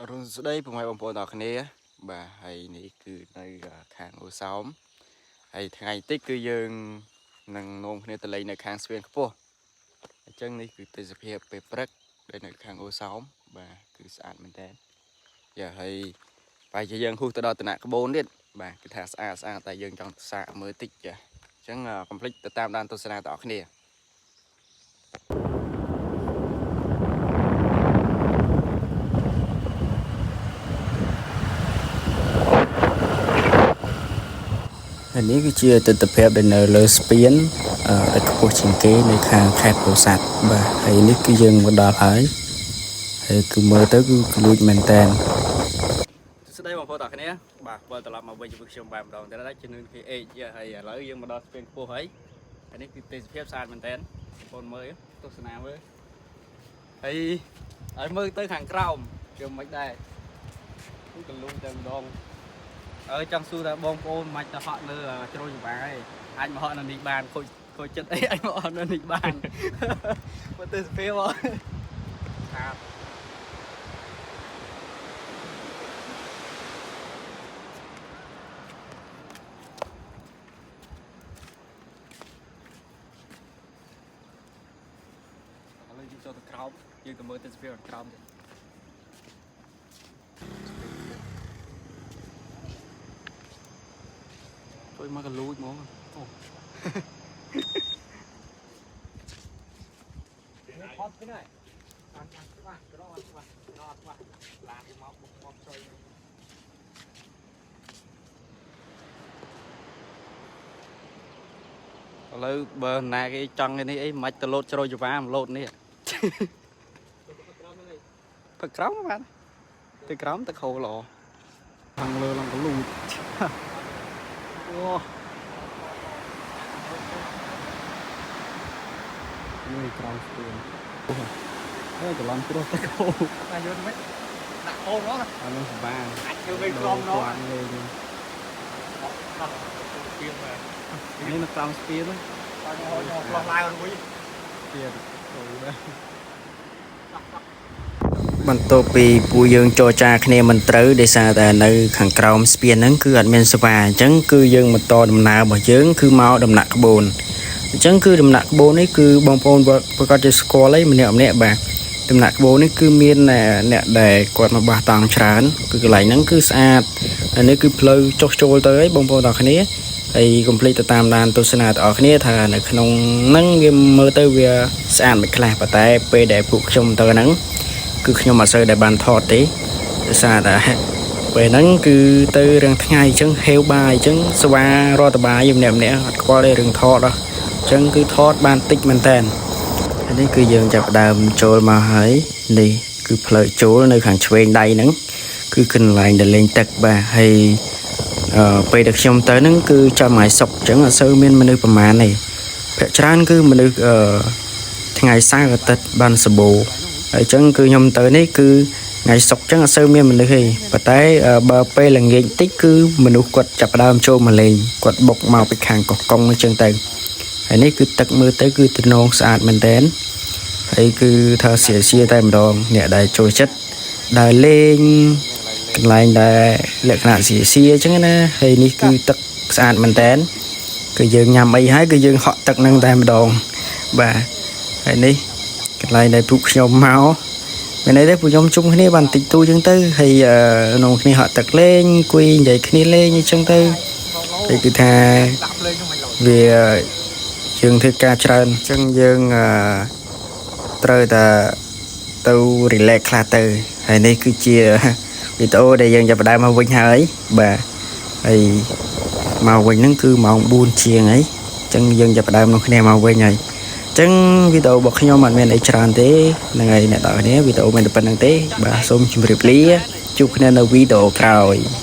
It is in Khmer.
រុនស្ដីពុកម៉ែបងប្អូនទាំងអស់គ្នាបាទហើយនេះគឺនៅខាងអូសោមហើយថ្ងៃតិចគឺយើងនឹងនាំគ្នាទៅលេងនៅខាងស្ពានខ្ពស់អញ្ចឹងនេះគឺទេសភាពពេលព្រឹកដែលនៅខាងអូសោមបាទគឺស្អាតមែនតើយ៉ាហើយបែរជាយើងហ៊ូសទៅដល់តំណាក់ក្បូនទៀតបាទគឺថាស្អាតស្អាតតែយើងចង់សាកមើលតិចចាអញ្ចឹងកុំភ្លេចទៅតាមដានទស្សនាទាំងអស់គ្នា ហើយនេះគឺជាទិដ្ឋភាពដែលនៅលើស្ពានដែលខ្ពស់ជាងគេនៅខាងខេត្តពោធិ៍សាត់បាទហើយនេះគឺយើងមកដល់ហើយហើយគឺមើលទៅគឺក្លួចមែនតើ សួស្តីបងប្អូនទាំងអស់គ្នាបាទវិលត្រឡប់មកវិញជាមួយខ្ញុំបាទម្ដងទៀតហើយជំនឿ KH ហើយឥឡូវយើងមកដល់ស្ពានខ្ពស់ហើយហើយនេះគឺទេសភាពស្អាតមែនតើបងប្អូនមើលទស្សនាមើលហើយហើយមើលទៅខាងក្រោមគឺមិនដែរគឺកលូតែម្ដងអើចង់សួរថាបងប្អូនមិនទៅហក់លើជ្រោយចង្វាឯងអាចមកហក់នៅនេះបានខូចខូចចិត្តអីអាចមកហក់នៅនេះបានមើលទេសភាពហ៎ស្អាត ឥឡូវយើងចូលទៅក្រោមយើងទៅមើលទេសភាពខាងក្រោមទៀតជួយមកកលូចហ្មងអូ ផត់ទៅណាអានច្បាស់ក្រអត់ច្បាស់ក្រអត់ច្បាស់ឡានគេមកបុកមកចុយ ឥឡូវបើណាគេចង់ឯនេះអីមិនទៅលោតជ្រោយចវាមកលោតនេះផឹកក្រោមបានទៅក្រោមទៅខោល្អខាងលើឡើងកលូចអូនេះក្រោមស្ពានអូហើយច្រឡំគ្រោះទៅខោ តែយល់មិនដាក់អូនមក អានោះសបា អាចធ្វើវិញក្រមណោះ គាត់លេង ពីម នេះនៅក្រោមស្ពាន បាញ់ហោញោផ្លោះឡាយរួយ ទៀតចូលដែរ បន្ទាប់ពីពួកយើងចរចាគ្នាមិនត្រូវដោយសារតែនៅខាងក្រោមស្ពានហ្នឹងគឺអត់មានស្វាអញ្ចឹងគឺយើងបន្តដំណើររបស់យើងគឺមកដំណាក់ក្បូនអញ្ចឹងគឺដំណាក់ក្បូននេះគឺបងប្អូនប្រកាសជាស្គាល់ហើយម្នាក់ម្នាក់បាទដំណាក់ក្បូននេះគឺមានអ្នកដែលគាត់មកបះតង់ច្រើនគឺកន្លែងហ្នឹងគឺស្អាតហើយនេះគឺផ្លូវចុះចូលទៅហើយបងប្អូនទាំងគ្នាហើយកុំភ្លេចទៅតាមដានទស្សនាទាំងអស់គ្នាថានៅក្នុងហ្នឹងវាមើលទៅវាស្អាតមិនខ្លះប៉ុន្តែពេលដែលពួកខ្ញុំទៅហ្នឹង គឺខ្ញុំអត់សូវដែលបានថតទេដោយសារតែពេលហ្នឹងគឺទៅរឿងថ្ងៃអញ្ចឹងហេវបាយអញ្ចឹងស្វារដ្ឋបាលយម្នាក់ម្នាក់អត់ខ្វល់ទេរឿងថតហ៎អញ្ចឹងគឺថតបានតិចមែនតើហើយនេះគឺយើងចាប់ផ្ដើមចូលមកហើយនេះគឺផ្លូវចូលនៅខាងឆ្វេងដៃហ្នឹងគឺកន្លែងដែលលេងទឹកបាទហើយពេលដែលខ្ញុំទៅហ្នឹងគឺចាំថ្ងៃសុក្រអញ្ចឹងអត់សូវមានមនុស្សប្រហែលទេភាគច្រើនគឺមនុស្សថ្ងៃសៅរ៍អាទិត្យបានសបោ ហើយអញ្ចឹងគឺខ្ញុំទៅនេះគឺថ្ងៃសុក្រអញ្ចឹងអត់សូវមានមនុស្សទេប៉ុន្តែបើពេលល្ងាចតិចគឺមនុស្សគាត់ចាប់ផ្ដើមចូលមកលេងគាត់បុកមកពីខាងកោះកុងអញ្ចឹងទៅហើយនេះគឺទឹកមើលទៅគឺទំនងស្អាតមែនតើហើយគឺថាស្រាសៀតែម្ដងអ្នកដែលចូលចិត្តដើរលេងកន្លែងដែលលក្ខណៈស្រាសៀអញ្ចឹងណាហើយនេះគឺទឹកស្អាតមែនតើគឺយើងញ៉ាំអីហើយគឺយើងហក់ទឹកនឹងតែម្ដងបាទហើយនេះ កន្លែងដែលពួកខ្ញុំមកមានន័យទេពួកខ្ញុំជុំគ្នាបានតិចតួចចឹងទៅហើយនាំគ្នាហក់ទឹកលេងអង្គុយនិយាយគ្នាលេងអីចឹងទៅហើយគឺថា ដាក់ភ្លេងនោះមិនឡូវ វាយើងធ្វើការច្រើនអញ្ចឹងយើងត្រូវតែទៅ relax ខ្លះទៅហើយនេះគឺជាវីដេអូដែលយើងចាប់ផ្ដើមមកវិញហើយបាទហើយមកវិញហ្នឹងគឺម៉ោង4ជាងហើយអញ្ចឹងយើងចាប់ផ្ដើមនាំគ្នាមកវិញហើយ អញ្ចឹងវីដេអូរបស់ខ្ញុំអត់មានអីច្រើនទេហ្នឹងហើយអ្នកទាំងអស់គ្នាវីដេអូមានតែប៉ុណ្្នឹងទេបាទសូមជម្រាបលាជួបគ្នានៅវីដេអូក្រោយ។